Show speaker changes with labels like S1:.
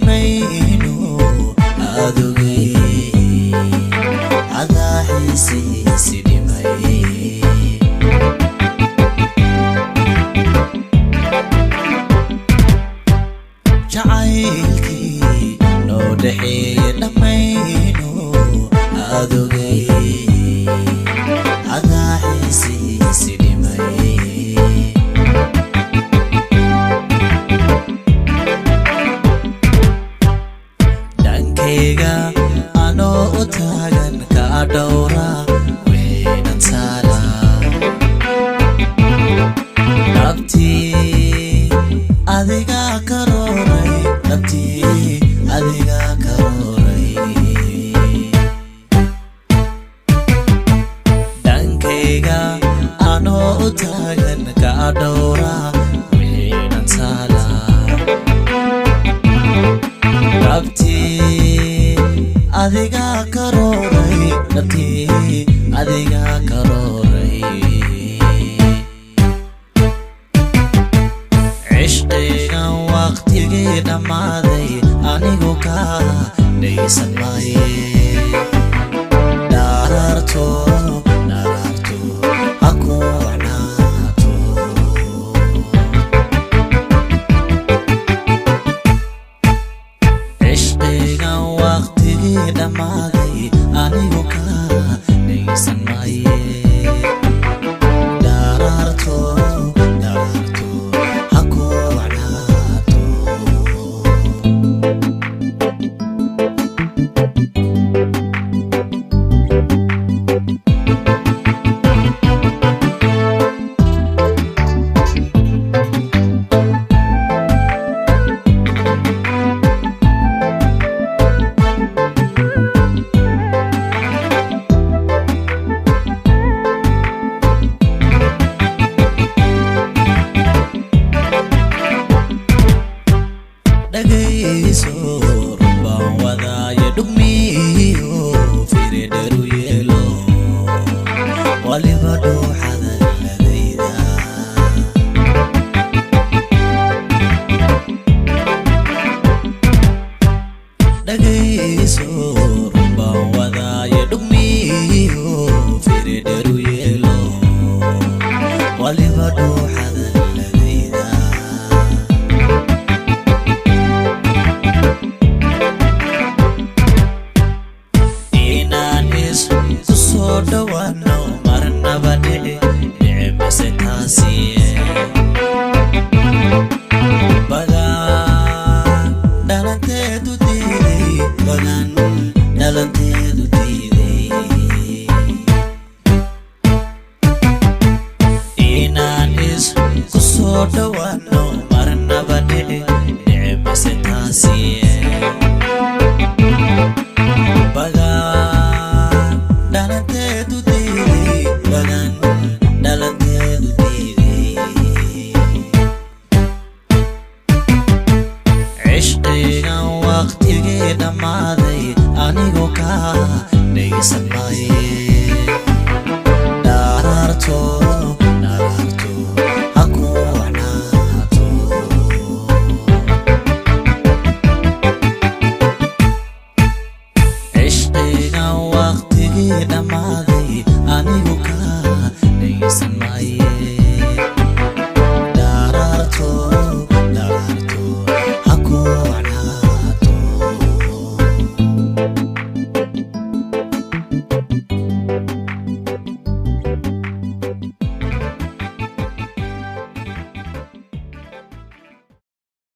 S1: Dhammayno adogay adaa xiisihiisi dhimay. Jacaylkii noo dhexeeye dhammayno adogay adaa xiisihiisi dhimay. Dhankayga anoo u taagan kaa dhowra wixii taala dhabtii adigaa karooray, dhabtii adigaa karooray. Dhankayga anoo u taagan kaa dhowra wixii taala dhabtii adigaa karooray, dhabtii adigaa karooray. Cishqigan waqtigii dhammaaday anigu kaa dhaysan maaye. Dharaarto dharaarto ha ku wacnaato. Cishqigan waqtigii dhammaaday anigu kaa dhaysan maaye. Dharaarto dharaarto ha ku wacnaato. Dhagayso, runbaan wadaaye dhugmiyo firidheru yeelo waliba dhuuxada ladayda. Dhagayso, runbaan wadaaye dhugmiyo firidheru yeelo waliba dhuuxada ladayda. Inaan isku soo dhawaano marnaba dhici dhici mase taasi. Bagaan dhalanteedu diiday, bagaan dhalanteedu diiday. Inaan isku soo dhawaano marnaba dhici dhici mase taasi. Bagaan dhalanteedu diiday, bagaan dhalanteedu diiday. Cishqigan waqtigii dhammaaday anigu kaa dhaysan maaye. Dharaarto dharaarto ha ku wacnaato. Cishqigan waqtigii dhammaaday anigu kaa dhaysan